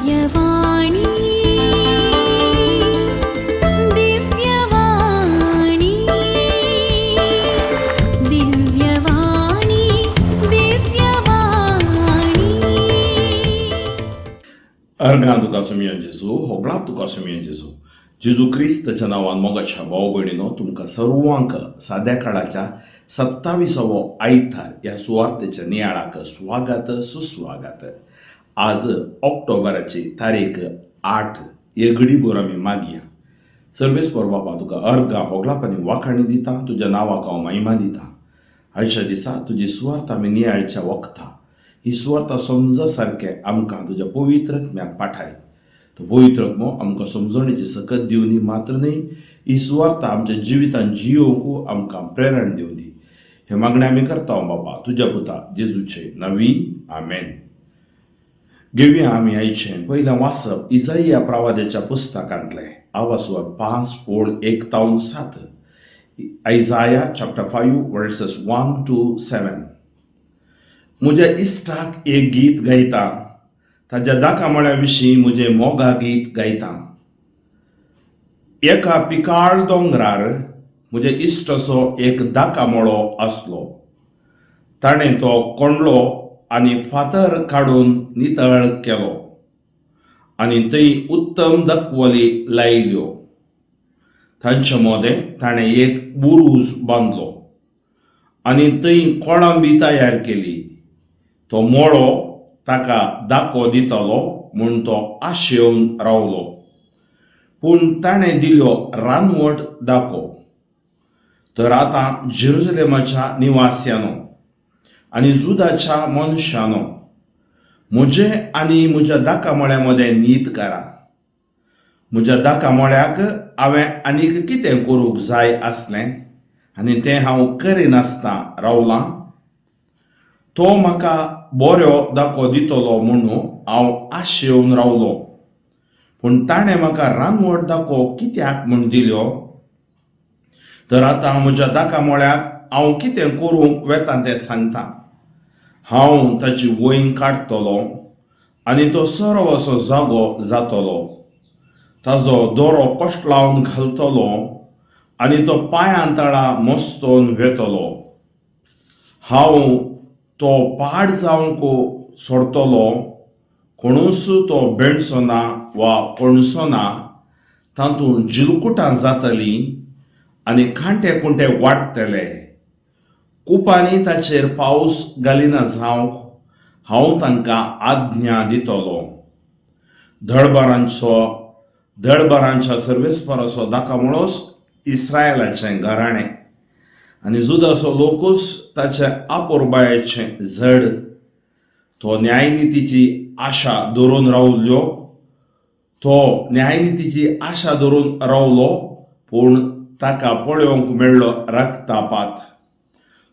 दिव्यवाणी, दिव्यवाणी, दिव्यवाणी, दिव्यवाणी. अर्गां तुका सुमयन जेजू, होगळाप तुका सुमयन जेजू. जेजू क्रिस्ताच्या नांवान मोगाच्या भाव भयणीनो, तुमकां सर्वांक साद्या काळाच्या 27वो आयतार ह्या सुवार्तेच्या नियाळाक स्वागत सुस्वागत. आज ऑक्टोबराची तारीख 8. हे घडीभर आमी मागया. सर्वेस्पर बापा, तुका अर्गां, होगळाप आनी वाखाणी दिता. तुज्या नांवाक हांव महिमा दिता. आयच्या दिसा तुजी सुवार्थ आमी नियाळच्या वखता ही सुवार्ता समजा सारकें आमकां तुज्या पवित्र आत्म्याक पाठाय. तो पवित्र आत्मो आमकां समजणेची सकत दिवनी मात्र न्हय, ही सुवार्ता आमच्या जिवितान जियोवंक आमकां प्रेरण दिवं दी. हे मागणें आमी करता बापा, तुज्या पुता जेजूचे नांवी, आमेन. घेवया आमी आयचें पयलें वाचप इजाइया प्रवाद्याच्या पुस्तकांतलें, आवासवर 5 ओळ 1 तावन 7, Isaiah chapter 5 verses 1 to 7. म्हज्या इश्टाक एक गीत गायता, ताज्या दाकामळ्या विशीं म्हजें मोगा गीत गायता. एका पिकाळ दोंगरार म्हज्या इश्टाचो एक दाकामळो आसलो. ताणें तो कोंडलो आनी फातर काडून नितळ केलो आनी थंय उत्तम दकवली लायल्यो. तांचे मदें ताणें एक बुरूज बांदलो आनी थंय कोळंबी तयार केली. तो मोळो ताका दाको दितलो म्हूण तो आशेवन रावलो, पूण ताणें दिल्यो रानवट दाको. तर आतां जेरुजलेमाच्या निवास्यानो आनी जुदाच्या मनशानो, म्हजें आनी म्हज्या दाकामळ्या मदें नीत करा. म्हज्या दाकामळ्याक हांवें आनीक कितें करूंक जाय आसलें आनी तें हांव करिनासतना रावलां? तो म्हाका बरो दाको दितलो म्हणून हांव आशेवन रावलो, पूण ताणें म्हाका रानवट दाको कित्याक म्हूण दिल्यो? तर आतां म्हज्या दाकामोळ्याक हांव कितें करूंक वेता तें सांगता. हांव ताची वंय काडटलो आनी तो सर्व असो जागो जातलो. ताजो दोरो कश्ट लावन घालतलो आनी तो पांयां तळा मस्तोन वेतलो. हांव तो पाड जावंक सोडटलो, कोणूच तो बेणचो ना वा कोणसो ना. तातूंत जिलकुटां जातलीं आनी कांटे कुंटे वाडटले. कुपांनी ताचेर पावस घालिना जावंक हांव तांकां आज्ञा दितलो. दळबारांच्या सर्वेस्पराचो दाकामुळोच इस्रायलाचें घराणें आनी जुदाचो लोकूच ताच्या आपोरबायाचें झड. तो न्यायनितीची आशा धरून रावल्यो, तो न्यायनितीची आशा धरून रावलो, पूण ताका पळोवंक मेळ्ळो रक्तापात.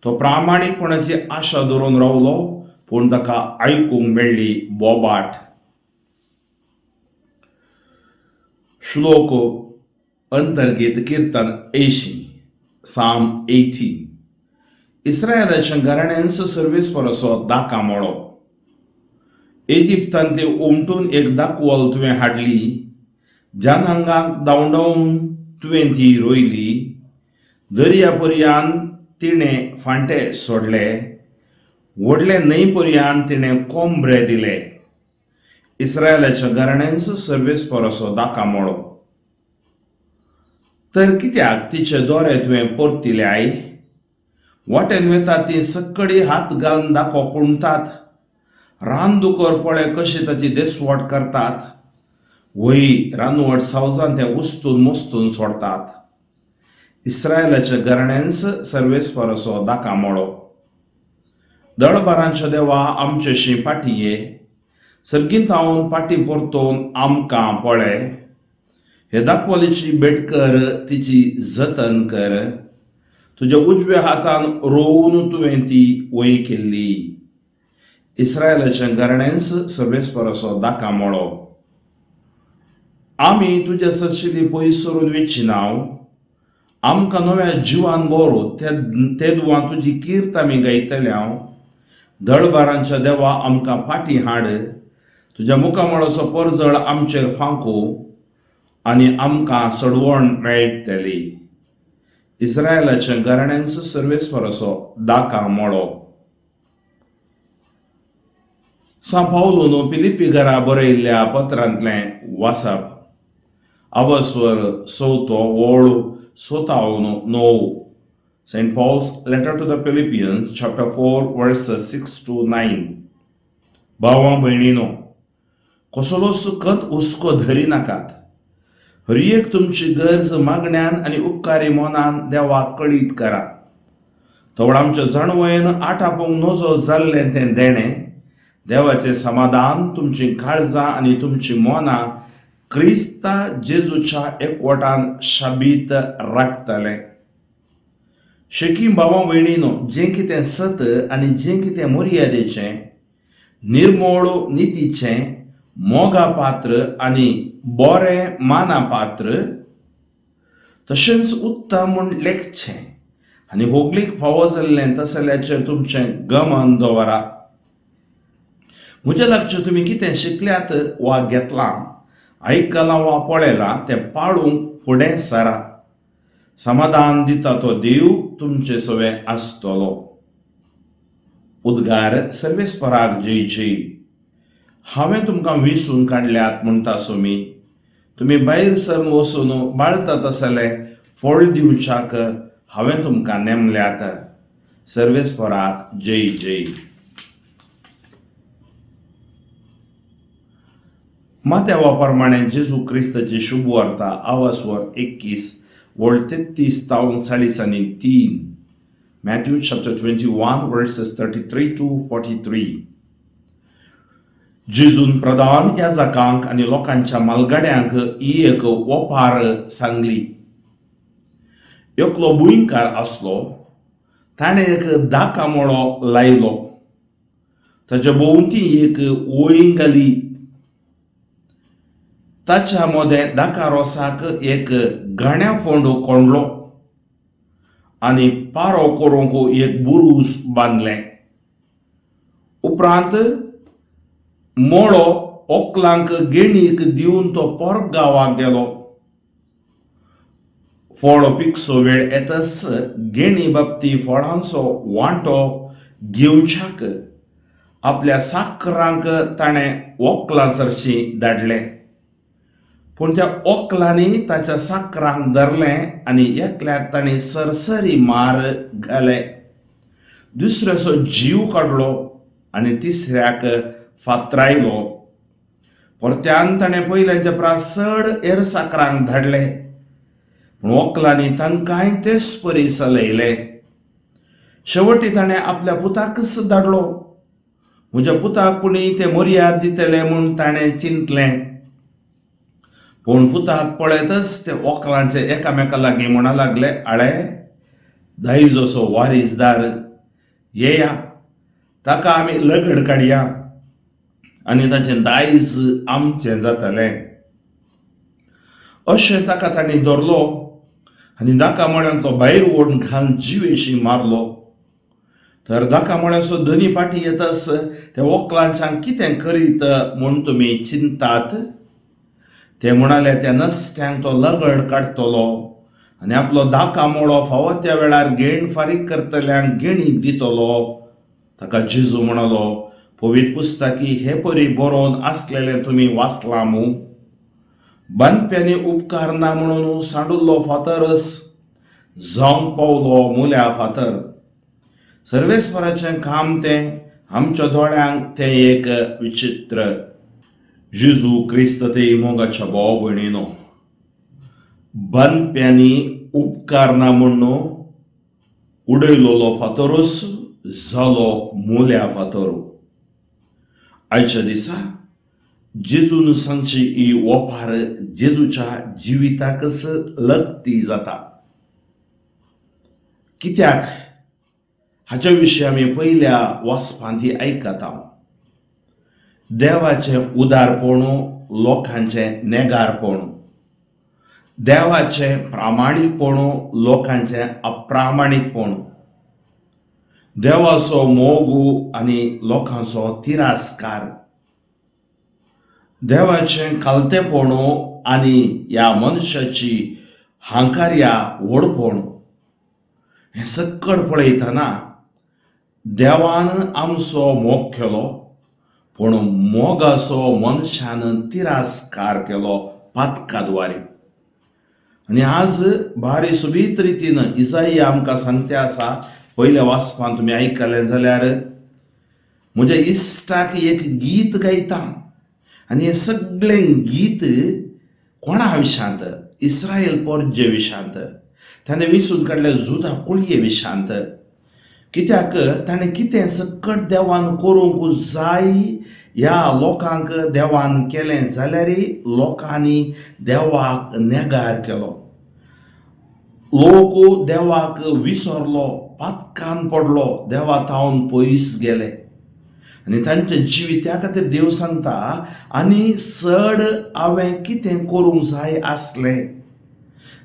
तो प्रामाणीकपणाची आशा धरून रावलो, पूण ताका आयकूंक मेळ्ळी बोबाट. श्लोक अंतर्गीत किर्तन 80, साम 80. इस्रायलाच्या घराण्यांचो सर्वेस्पराचो दाकामोळो. इजिप्तांतली उमटून एक दाकवल तुवें हाडली. जनांगाक धांवडावन तुवें ती रोयली. दर्या पर्यान तिणें फांटे सोडले, व्हडले न्हंय पर्यान तिणें कोंबरे दिले. इस्रायलाच्या घराण्यांचो सर्वेस्पराचो दाकामोळो. तर कित्याक तिचे दोरे तुवें परतिल्याय? वाटेन वेता ती सक्कडी हात घालून दाको कुणटात. रानदुकर पळय कशी ताची देसवाट करतात. वय, रानवट सावजान ते उस्तून मोस्तून सोडतात. इस्रायलाच्या घराण्यांस सर्वेस्पराचो दाकामोळो. दळबारांच्या देवा, आमचेशी फाटीं ये. सर्गींत हांव फाटीं परतून आमकां पळय. हे दाखवलीची भेट कर, तिची जतन कर. तुज्या उजव्या हातान रोवन तुवें ती वय केल्ली. इस्रायलाच्या घराण्यांस सर्वेस्पराचो दाकामोळो. आमी तुज्या सरशिली पयस सरून वेची नांव. आमकां नव्या जिवान बरो ते दुवान तुजी कीर्त आमी गायतले. हांव दळबारांच्या देवा, आमकां फाटीं हाड. तुज्या मुखामळाचो परजळ आमचेर फांकू आनी आमकां सडवण मेळटली. इस्रायलाच्या घराण्यांचो सर्वेस्वराचो दाका मोळो. सां पावलून फिलिपी घरा बरयल्ल्या पत्रांतलें वाचप. अवस्वर चवथो ओळ सोतावन णव. Saint Paul's letter to the Philippians chapter 4 verses 6 to 9. भावा भयणीनो, कसलोच खंत हुस्को धरी नाकात. हर एक तुमची गरज मागण्यान आनी उपकारी मनान देवाक कळीत करा. तवळ आमच्या जाणवयेन आटापूंक नजो जाल्लें तें देणें देवाचें समाधान तुमचीं काळजां आनी तुमचीं मनां क्रिस्ता जेजूच्या एकवटान शाबीत राखतलें. शेकी भावा भयणीनो, जें कितें सत आनी जें कितें मर्यादेचें, निर्मोळ, नितीचें, मोगा पात्र आनी बरें माना पात्र, तशेंच उत्तम म्हूण लेखचें आनी होगलीक फावो जाल्लें, तसल्याचेर तुमचें गमन दवरा. म्हज्या लागचें तुमी कितें शिकल्यात वा घेतलां, आयकलां वा पळयलां, तें पाळूंक फुडें सरा. समाधान दिता तो देव तुमचे सवें आसतलो. उद्गार. सर्वेस्पराक जय जय. हांवें तुमकां वेंचून काडल्यात म्हणटा सोमी, तुमी भायर सरून वचून बाळतात आसले फळ दिवच्याक हांवें तुमकां नेमल्यात. सर्वेस्पराक जय जय. मात्यावा प्रमाणे जेजू क्रिस्ताची शुभवार्ता, आवासवर 21 वळ 33 तावन 43. Matthew chapter 21 verses 33 to 43. जेजून प्रधान याजकांक आनी लोकांच्या मालगाड्यांक ही एक ओपार सांगली. एकलो भुंयकार आसलो. ताणें एक दाका मळो लायलो. ताच्या भोंवती एक वंय घाली. ताच्या मदें दाका रोसाक एक घाण्या फोंड कोंडलो आनी पारो करूंक एक बुरूस बांदलें. उपरांत मळो ओकलांक गेणीक दिवन तो परगांवाक गेलो. फळ पिकचो वेळ येतच गेणी बाबती फळांचो वांटो घेवच्याक आपल्या साकरांक ताणें वोकलां सरशीं धाडले. पूण त्या ओकलांनी ताच्या साकरांक धरलें आनी एकल्याक ताणें सरसरी मार घाले, दुसऱ्याचो जीव काडलो आनी तिसऱ्याक फातरायलो. परत्यान ताणें पयल्याच्या परस चड हेर साकरांक धाडले, पूण वकलांनी तांकांय तेच परी चलयले. शेवटी ताणें आपल्या पुताकच धाडलो. म्हज्या पुताक पुणी ते मर्याद दितले म्हूण ताणें चिंतलें. पूण पुताक पळयतच ते वकलांचे एकामेका लागीं म्हणा लागले, आळे दायजोसो वारीसदार, येया, ताका आमी लगड काडया आनी ताचें दायज आमचें जातलें. अशें ताका तांणी धरलो आनी दाका मळ्यांतलो भायर ओडून घालून जिवेशी मारलो. तर दाका मळ्याचो धनी फाटीं येतच ते वकलांच्यान कितें करीत म्हूण तुमी चिंतात? ते म्हणाले, त्या नसट्यांक तो लगड काडटलो आनी आपलो दाका मोळो फावो त्या वेळार घेण फारीक करतल्यांक गेणीक दितलो. ताका जेजू म्हणालो, पवित्र पुस्तकी हे परी बरोवन आसलेलें तुमी वाचलां मू? बांदप्यांनी उपकारना म्हणून सांडुल्लो फातरच जावंक पावलो मुल्या फातर. सर्वेस्वराचें काम तें, आमच्या दोळ्यांक तें एक विचित्र. जेजू क्रिस्त ते मोगाच्या भाव भयणीनो, बांदप्यांनी उपकारना म्हणून उडयलोलो फातरूच जालो मुल्या फातर. आयच्या दिसा जेजून सांगची ही ओपार जेजूच्या जिविताकच लगती जाता. कित्याक, हाच्या विशीं आमी पयल्या वाचपांत ही आयकता. देवाचें उदारपण, लोकांचें नेगारपण, देवाचें प्रामाणीकपण, लोकांचें अप्रामाणीकपण, देवाचो मोग आनी लोकांचो तिरस्कार. देवाचें खालतेपण आनी ह्या मनशाची हांकार्या व्हडपण हें सक्कड पळयतना देवान आमचो मोग केलो, पूण मोगाचो मनशान तिरस्कार केलो पातका द्वारे. आनी आज भारी सोबीत रितीन इजाई आमकां सांगते आसा. पयल्या वाचपान तुमी आयकलें जाल्यार, म्हज्या इश्टाक एक गीत गायता. आनी हें सगळें गीत कोणा विशांत? इस्रायल पोरजे विशांत. ताणें विसून काडलें जुदा कुळये विशांत. कित्याक ताणें कितें सकट देवान करूंक जाय ह्या लोकांक देवान केलें जाल्यारय लोकांनी देवाक नेगार केलो. लोक देवाक विसरलो, पातकान पडलो, देवा तावन पयस गेले. आनी तांच्या जिवित्या खातीर देव सांगता, आनी चड हांवें कितें करूंक जाय आसलें?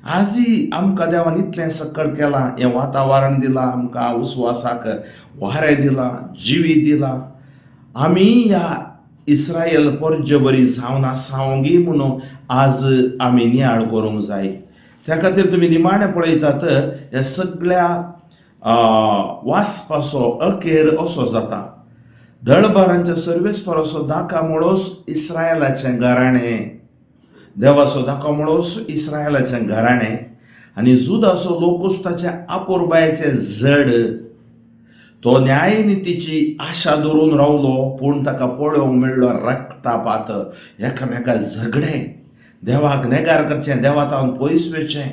आजी आमकां देवान इतलें सकट केलां, हें वातावरण दिलां आमकां, उस्वासाक वारें दिलां, जिवीत दिलां. आमी ह्या इस्रायल पोरजे बरी जावन आसावंगी म्हणून आज आमी नियाळ करूंक जाय. त्या खातीर तुमी निमाणें पळयतात, ह्या सगळ्या वाचपाचो अखेर असो जाता, दळबारांच्या सर्वेस्पराचो दाका मुळोस इस्रायलाचें घराणें, देवाचो दाको मुळोस इस्रायलाचें घराणें, आनी जुदाचो लोकूच ताच्या आपोरबायाचें जड. तो न्यायनितीची आशा धरून रावलो, पूण ताका पळोवंक मेळ्ळो रक्तपात, एकामेका झगडें, देवाक नेगार करचें, देवा तावन पयस वचचें.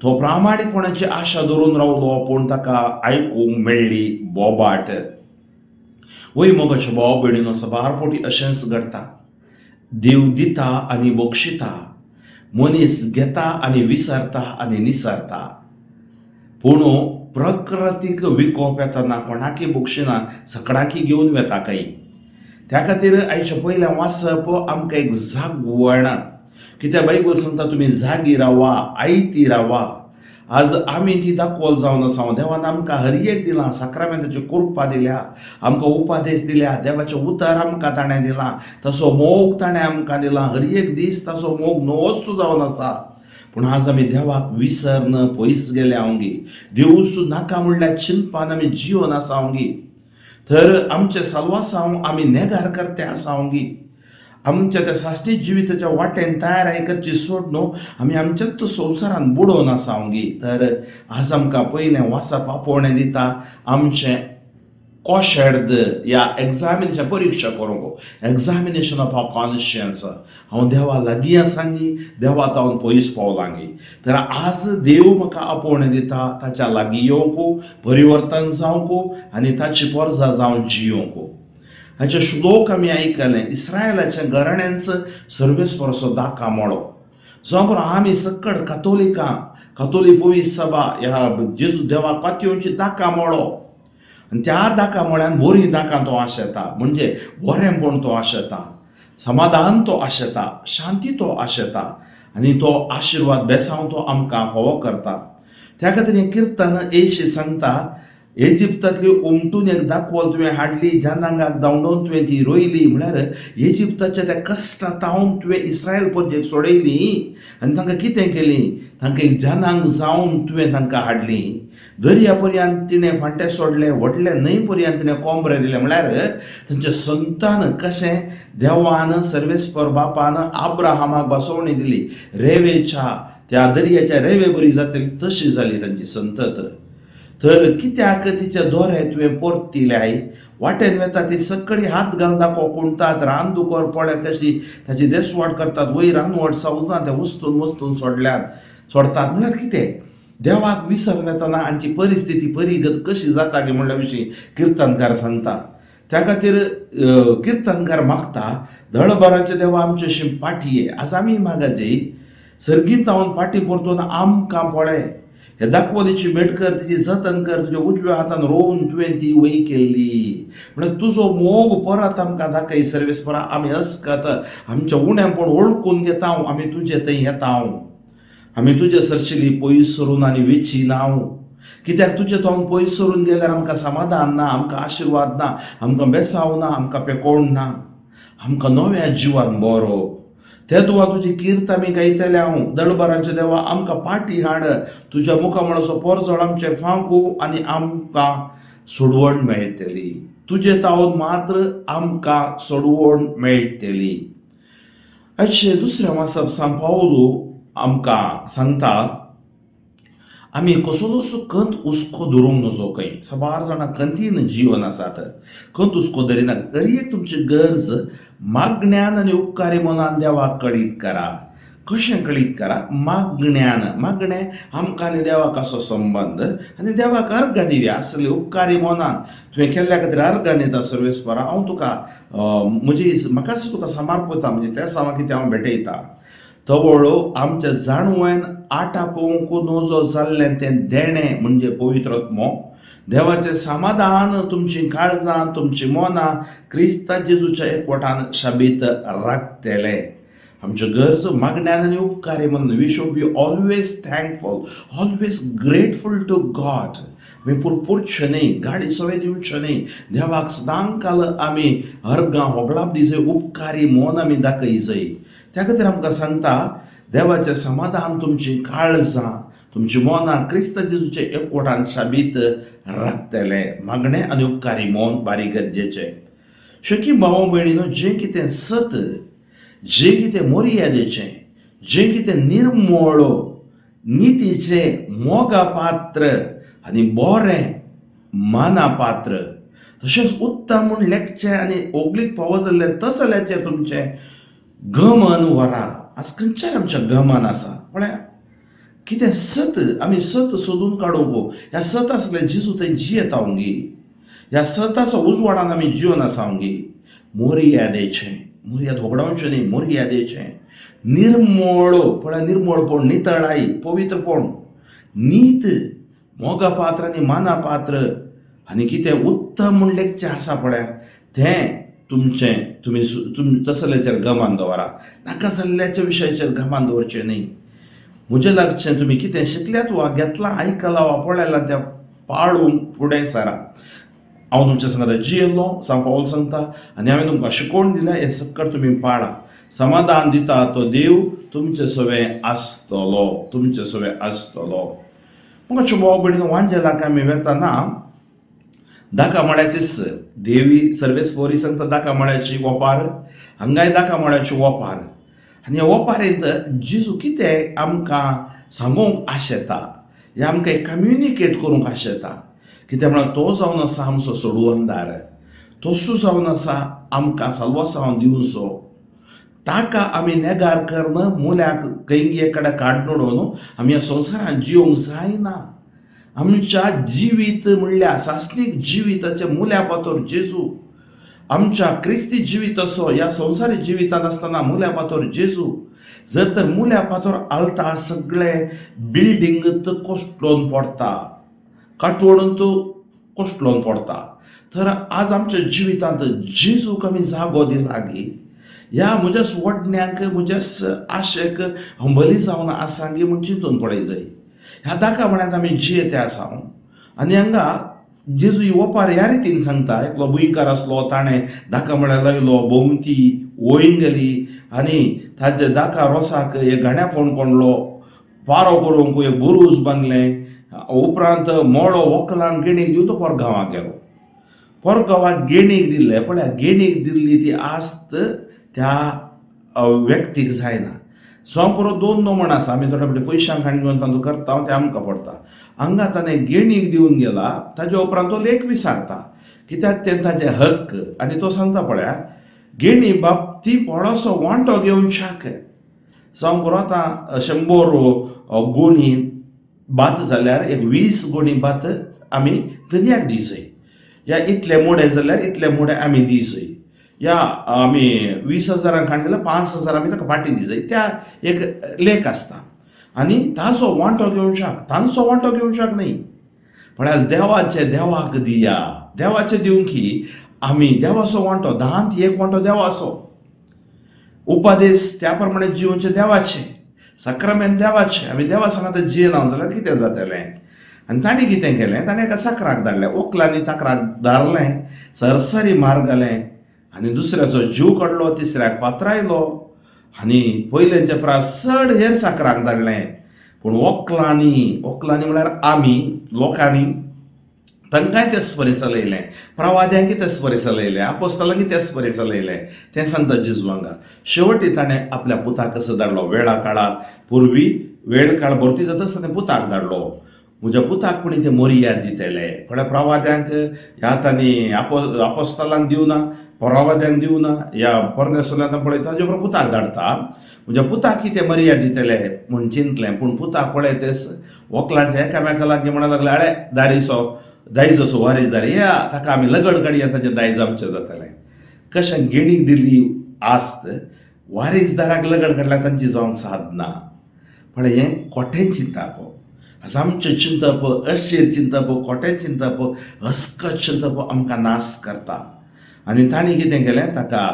तो प्रामाणीकपणाची आशा धरून रावलो, पूण ताका आयकूंक मेळ्ळी बोबाट. वय मोगाच्या भाव भयणीनो, सबार पोटी अशेंच घडटा. देव दिता आनी बक्षिता, मनीस घेता आनी विसरता आनी निसरता. पूण प्रकृतीक विकोप येतना कोणाकय बक्षिना, सकडाकी घेवन वेता काही. त्या खातीर आयचें पयलें वाचप आमकां एक जागवण. कित्याक बायबल सांगता, तुमी जागी रावा, आयती रावा. आज आमी ती दाखवल जावन आसा. देवान आमकां हर एक दिलां, साक्रामेंताची कृपा दिल्या, आमकां उपादेश दिल्या, देवाचें उतर आमकां ताणें दिलां, तसो मोग ताणें आमकां दिला. हर एक दीस ताचो मोग नवोच जावन आसा. पूण आज आमी देवाक विसरन पयस गेले हांवगी, देवूच नाका म्हणल्यार चिंतपान आमी जिवन आसा हांवगी. तर आमचे साल्वासांव आमी नेगार करते आसा हांवगी. आमच्या त्या साश्टी जिविताच्या वाटेन तयाराय करची सोड न्हू, आमी आमच्याच संवसारान बुडोवन आसा हांवगी. तर आज आमकां पयलें वाचप आपोवणें दिता आमचें कॉशेर्द या एग्जामिनेशन, परिक्षा करूंक, एग्जामिनेशन ऑफ our conscience. हांव देवा लागीं आसांगी, देवा तावन पयस पावलांगी? तर आज देव म्हाका आपोवणें दिता ताच्या लागीं येवंक, परिवर्तन जावंक आनी ताची पोरजा जावन जियोवंक. हाचे श्लोक आमी आयकलें, इस्रायलाच्या घराण्यांच सर्वेस्वराचो दाका मोडो. जावं आमी सकड कातोलिकां, कातोलीक पवित्र सभा ह्या जेजू देवाक पातयेवची दाका मोडो. आनी त्या दाका मोळ्यान बरीं दाकां तो आशेता, म्हणजे बरेंपण तो आशेता, समाधान तो आशेता, शांती तो आशेता, आनी तो आशिर्वाद बेसांव तो आमकां फावो करता. त्या खातीर हें किर्तन एशी सांगता, इजिप्तांतली उमटून एक दाखवल तुवें हाडली, जनांगाक धांवडोवन तुवें ती रोयली. म्हळ्यार इजिप्ताच्या त्या कश्टा तावन तुवें इस्रायल परजेक सोडयली आनी तांकां कितें केली? तांकां एक जनांग जावन तुवें तांकां हाडली. दर्या पर्यंत तिणें फांटे सोडले, व्हडले न्हंय पर्यंत तिणें कोंबरे दिले. म्हळ्यार तांचें संतान कशें देवान सर्वेस्पर बापान आब्राहामाक बसवणी दिली, रेवेच्या त्या दर्याच्या रेवे बरी जातली तशी जाली तांची संतत. तर कित्याक तिच्या दोरे तुवें परतिल्याय? वाटेन वेता ती सकळी हात घालून दाखो कुणतात, रान दुकर पळय कशी ताची देसवाट करतात. वयर रानवट सावजां ते उस्तून वस्तून सोडल्यात सोडतात. म्हळ्यार कितें, देवाक विसर वेतना आमची परिस्थिती परिगत कशी जाता गे म्हणल्या विशीं किर्तनकार सांगता. त्या खातीर किर्तनकार मागता, दळभराचे देवा आमचे पाटये. आज आमी मागाजे, सर्गीत तावन फाटी परतून आमकां पळय, हे दाखवलीची भेट कर, तिची जतन कर. तुज्या उजव्या हातान रोवन तुवें ती वय केल्ली. म्हणल्यार तुजो मोग परत आमकां दाखय सर्वेस्परा. आमी अस्कत आमच्या उणेपण वळखून घेता, आमी तुजे थंय येता. आमी तुजे सरशिली पयस सरून आनी वेची ना. कित्याक तुजे तोंड पयस सरून गेल्यार आमकां समाधान ना, आमकां आशिर्वाद ना, आमकां बेसाव ना, आमकां पेकोण ना. आमकां नव्या जिवान बरो ते तुवा तुजी कीर्त आमी गायतले हांव दळबरांचे देवा आमकां पाटी हाड तुज्या मुखामळाचो पोरजोळ आमचें फांकू आनी आमकां सोडवण मेळटली तुजे तावून मात्र आमकां सोडवण मेळटली. अशें दुसरें वाचप सांत पावलू आमकां सांगता आमी कसलोच खंत हुस्को धरूंक नजो. खंय साबार जाणां खंतीन जिवन आसात, खंत हुस्को धरिनात. तरी एक तुमची गरज मागण्यान आनी उपकारी मनान देवाक कळीत करा. कशें कळीत करा? मागण्यान. मागणें आमकां आनी देवाक असो संबंद आनी देवाक अर्गां दिवया असले उपकारी मनान. तुवें केल्ल्या खातीर अर्गां दिता सर्वेस्परा, हांव तुका म्हजी म्हाकाच तुका समर्पता, म्हणजे त्या सामा कितें हांव भेटयता. तवळ आमच्या जाणवयन आटापोवंक नजो जाल्लें तें देणें म्हणजे पवित्र आत्मो देवाचें समाधान तुमचीं काळजां तुमचीं मनां क्रिस्ता जेजूच्या एकवटान शाबीत राखतलें. आमच्यो गरज मागण्यान आनी उपकारी म्हणून. We should be always thankful, always grateful to God. आमी पुरपुरचें न्हय, गाडी सवय दिवचें न्हय. देवाक सदांकाल आमी अर्गां होगळाप दिजय, उपकारी मन आमी दाखय जाय. त्या खातीर आमकां सांगता देवाचें समाधान तुमचीं काळजां तुमचीं मनां क्रिस्त जेजूचे एकवटान शाबीत राखतलें. मागणें आनी उपकारी मन बारी गरजेचें. शेकी भाव भयणीनो, जें कितें सत, जें कितें मर्यादेचें, जें कितें निर्मळ, नितीचें, मोगापात्र आनी बरें मानापात्र तशेंच उत्तम म्हूण लेखचें आनी ओगलीक फावो जाल्लें तसल्याचें तुमचें गमन व्हरा. आज खंयच्यार आमचें गमन आसा? म्हळ्यार कितें सत आमी सत सोदून काडूंक. ह्या सत आसलें जेजू थंय जियेता गी, ह्या सताचो उजवाडान आमी जिवन आसा गी. मर्यादेचें, मर्याद होगडावचें न्ही. मर्यादेचें, निर्मळ, पळय निर्मळपण, नितळाई, पवित्रपण, नीत, मोगापात्र आनी मानापात्र आनी कितें उत्तम म्हूण लेखचें आसा पळय तें तुमचें तुमी तुम तसल्याचेर गमान दवरा. नाका जाल्ल्याच्या विशयाचेर गमान दवरचें न्ही. म्हजें लागचें तुमी कितें शिकल्यात वा घेतलां, आयकलां वा पळयलां तें पाळूंक फुडें सरा. हांव तुमच्या सांगता जियेल्लो सांत पावल सांगता आनी हांवें तुमकां शिकोवन दिल्या हें सक्कड तुमी पाळा. समाधान दिता तो देव तुमचे सवें आसतलो, तुमचे सवें आसतलो. मुखाच्या भाव भयणीनो, वांजेलाक आमी वेताना दाका मळ्याचीच देवी सर्वेस्पोरी सांगता दाका मळ्याची ओपार. हांगाय दाका मळ्याची ओपार आनी ह्या ओपारींत जेजू कितें आमकां सांगूंक आशेता, हें आमकां कम्युनिकेट करूंक आशेता. कित्याक म्हळ्यार तो जावन आसा आमचो सोडवणदार, तसो जावन आसा आमकां साल्वासांव दिवचो. ताका आमी नेगार करन मुल्याक खंय एक कडेन काडून उडोवन आमी ह्या संवसारांत जियोंक जायना. आमच्या जिवीत म्हणल्यार सासणीक जिविताचें मुल्या पातोर जेजू. आमच्या क्रिस्ती जिवीत असो ह्या संवसारी जिवितांत आसतना मुल्या पातोर जेजू. जर तर मुल्या पातोर आलता सगळे बिल्डींग कोसळोन पडटा, काटवणून तो कोसळोन पडटा. तर आज आमच्या जिवितांत जेजूक आमी जागो दिला गी? ह्या म्हज्या वडण्यांक म्हज्या आशेक हांव बली जावन आसा गी म्हूण चिंतून पळय जाय. ह्या दाका म्हळ्यार आमी जियेते आसा आनी हांगा जेजू ही ओपार ह्या रितीन सांगता. एकलो भुंयकार आसलो, ताणें दाका म्हळ्यार लायलो, भोंवती वयंगली आनी ताजे दाका रोसाक एक घाण्या फोण कोंडलो, पारो करूंक एक बुरूज बांदलें. उपरांत मोळो वकलान गेणीक दिवन तो परगांवाक गेलो. परगांवाक गेणीक दिल्ले पळय, गेणीक दिल्ली ती आस्त त्या व्यक्तीक जायना. सो पुरो दोन नमून आसा. आमी थोडे फावटी पयशांक हाडून घेवन तांतू करता, तें आमकां पडटा. हांगा ताणें गेणीक दिवन गेला, ताजे उपरांत तो लेख विसारता कित्याक तें ताजे हक्क. आनी तो सांगता पळया, गेणी बाब ती पोडोसो वांटो घेवन शाक जावं पुरो. आतां 100 गोणी भात जाल्यार एक 20 गोणी भात आमी धनयाक दी जाय, या इतले मोडे जाल्यार इतले मोडे आमी दी जाय, या आमी 20 हजारांक हाडले जाल्यार 5,000 आमी ताका फाटीं दी जाय. त्या एक लेख आसता आनी ताजो वांटो घेवच्याक तांचो वांटो घेवच्याक न्ही. पण आज देवाचे देवाक दिया. देवाचे दिवंक की आमी देवाचो वांटो, धांत एक वांटो देवाचो, उपादेस त्या प्रमाणे जिवनचे देवाचे, साक्रामेंत देवाचे. आमी देवा सांगात जियेना जाल्यार कितें जातलें? आनी ताणें कितें केलें? ताणें एका साकराक धाडलें. वकलांनी चाकराक धारलें, सरसरी मार घालें. आनी दुसऱ्याचो जीव काडलो, तिसऱ्याक पात्रायलो आनी पयल्यांच्या प्रास चड हेर साकरांक धाडलें. पूण वोकलांनी, वोकलांनी म्हळ्यार आमी लोकांनी तांकांय तेच परी चलयलें, प्रवाद्यांकय तेच परी चलयलें, आपोस्तालांकय तेच परी चलयलें. तें सांगता जेजू हांगा. शेवटी ताणें आपल्या पुताक कसो धाडलो, वेळा काळा पुर्वी वेळ काळ भरती जाताच ताणें पुताक धाडलो. म्हज्या पुताक पुणी ते मोरयाद दितले. थोड्या प्रवाद्यांक ह्या तांणी आपोस्तालांक दिवना, प्रवाद्यांक दिवना, ह्या पोरण्या सोल्यांत पळयता ताजे बरोबर पुताक धाडटा. म्हज्या पुताक ते मर्याद दितले म्हूण चिंतलें. पूण पुताक पळयतेच वोकलांच्या एकामेका लागीं म्हणूंक लागले, आरे दारीसो दायजसो वारीसदार या, ताका आमी लगड काडया, ताचें दायज आमचें जातलें. कशें गेणीक दिल्ली आस्त वारीसदाराक लगड काडल्यार तांची जावंक सादना. पण हें खोटें चिंतप. आज आमचें चिंतप अशीर चिंतप, खोटें चिंतप, अस्कत चिंतप आमकां नाश करता. आनी तांणी कितें केलें, ताका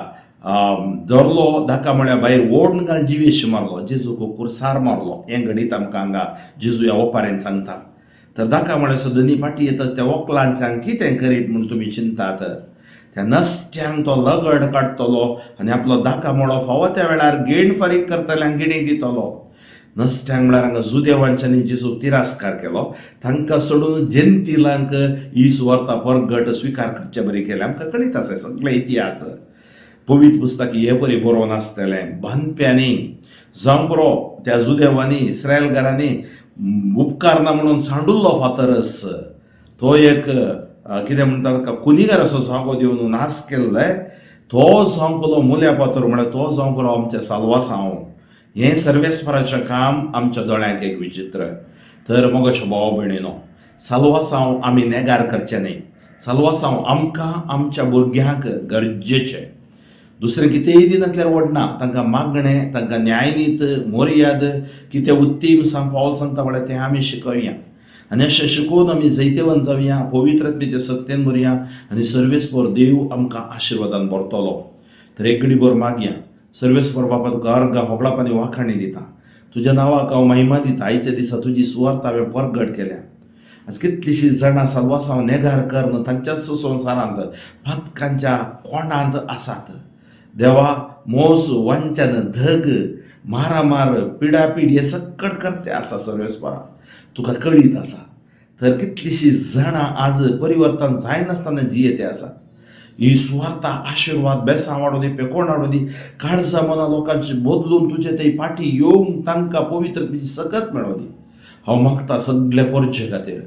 धरलो, धाका म्हळ्यार भायर ओडून घाल, जिवेश मारलो, जेजूक कुर्सार मारलो. हें घडीत आमकां हांगा जेजू ह्या ओपारेन सांगता. तर धाका म्हळ्यार सदनी फाटी येतच त्या वोकलांच्यान कितें करीत म्हूण तुमी चिंतात? त्या नसत्यांक तो लगड काडटलो आनी आपलो धाका मोडो फावो त्या वेळार गेण फारीक करतल्यांक गिणीक दितलो. नसट्यांक म्हळ्यार हांगा जुदेवांच्यांनी जेजूक तिरस्कार केलो, तांकां सोडून जेंतिलांक ही सुवार्ता परगट स्विकार करचे बरी केले. आमकां कळीत आसा सगळे इतिहास, पवित्र पुस्तक हे परी बरोवन आसतलें. बांदप्यांनी जावं पुरो त्या जुदेवांनी इस्रायलकारांनी उपकारना म्हणून सांडुल्लो फातरस तो एक कितें म्हणटा ताका कुनिगार असो जागो दिवन नाश केल्ले, तो जावं पुरो मुल्या पातोर म्हळ्यार तो जावं पुरो आमचें साल्वासांव. हें सर्वेस्पराचें काम आमच्या दोळ्यांक एक विचित्र. तर मोगाच्या भाव भयणीनो, साल्वासांव आमी नेगार करचें न्हय. साल्वासांव आमकां आमच्या भुरग्यांक गरजेचें. दुसरें कितेंय दिनासल्यार व्हडना, तांकां मागणें, तांकां न्यायनीत, मोर्याद कितें उत्तीम सांग पावल सांगता म्हळ्यार तें आमी शिकोवया. आनी अशें शिकोवन आमी जैतेवंत जावया, पवित्रत्मेचे सत्तेन भरया आनी सर्वेस्पर देव आमकां आशिर्वादान भरतलो. तर एक घडी भर मागया. सर्वेस्पर बापा, तुका अर्गां होगळाप आनी वाखाणी दिता, तुज्या नांवाक हांव महिमा दिता. आयच्या दिसा तुजी सुवार्थ हांवें परगट केल्या. आज कितलींशीं जाणां साल्वासांव नेगार करून तांच्याच संवसारांत पातकांच्या कोणांत आसात. देवा, मोस, वंचन, धग, मारामार, पिडापीड हे सक्कड करते आसा. सर्वेस्परा, तुका कळीत आसा. तर कितलींशीं जाणां आज परिवर्तन जायनासतना जियेते आसात. ही सुवार्ता आशिर्वाद बेसां वाडूं दी, पेकोण हाडूं दी. काळजां मनां लोकांची बदलून तुजे थंय फाटी येवंक तांकां पवित्र तुजी सकत मेळों दी. हांव मागता सगल्या पोरचे खातीर,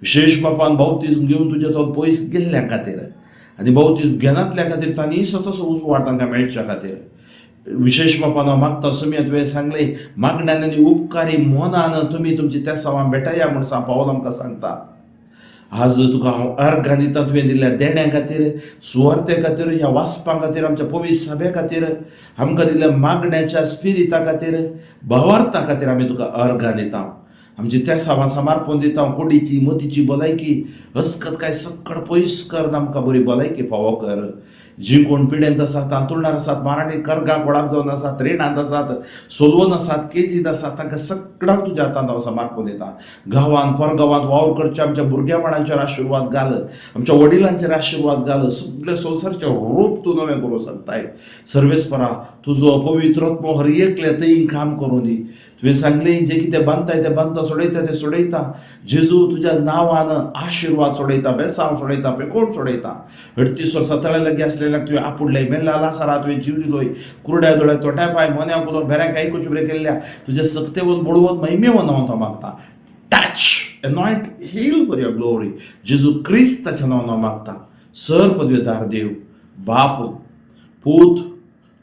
विशेश बापान बावतीज्म घेवन तुज्या तो पयस गेल्ल्या खातीर आनी बावतीज्म घेनातल्या खातीर, तांणी तसो उजवाड तांकां मेळच्या खातीर. विशेश बापान हांव मागता, सुमया तुवें सांगलें, मागण्यान आनी उपकारी मनान तुमी तुमची तेसावां भेटया म्हूण सांग पावल आमकां सांगता. आज तुका हांव अर्गां दिता तुवें दिल्ल्या देण्या खातीर, सुवार्ते खातीर, ह्या वाचपा खातीर, आमच्या पवित्र सभे खातीर, आमकां दिल्ल्या मागण्याच्या स्पिरिता खातीर, भावार्था खातीर आमी तुका अर्गां दिता. आमची तेसावां समर्पण दिता. कुडीची मतीची भलायकी, हसकत काय सक्कड पयस कर, आमकां बरी भलायकी फावो कर. जी कोण पिडेंत आसात, आंतुळणार आसात, माराणी कर्गा गोळाक जावन आसात, रिणांत आसात, सोलवून आसात, केजीत आसात, तांकां सगळ्यांक तुज्या हातांत हांव समर्पण दिता. गांवांत परगांवांत वावर करच्या आमच्या भुरगेपणांचेर आशिर्वाद घाल, आमच्या वडिलांचेर आशिर्वाद घाल. सगळे संवसारचें रूप तूं नवें करूं शकताय. सर्वेस्परा, तुजो पवित्र हर एकले थंय काम करूं दी. तुवें सांगलें, जें कितें बांदताय तें बांदता, सोडयता तें सोडयता. जेजू, तुज्या नांवान आशिर्वाद सोडयता, बेसांव सोडयता, पेकोण सोडयता. 38 वर्सां तळ्या लागीं आसलेल्याक तुवें आपुडलें, मेल्ल्या लासारा तुवें जीव दिलोय, कुरड्या दोळ्या, तोट्या पांय, मोन्या कुलो, बेऱ्यांक आयकुचे बरें केल्ल्या तुज्या सक्तेवन बडोवन महिमेवन हांव मागता. Touch, anoint, heal for your glory. जेजू क्रिस्ताच्या नांवान मागता. सर पदवेदार देव बाप, पूत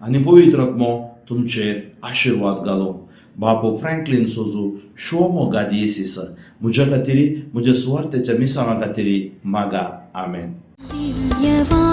आनी पवित्र आत्मो तुमचेर आशिर्वाद घालो. बापू फ्रँकलीन सोजू, शोमो गादियेसीस, म्हज्या खातीर, म्हज्या सुवार्थेच्या मिसांवा खातीर मागा. आमेन. दिव्यवाणी.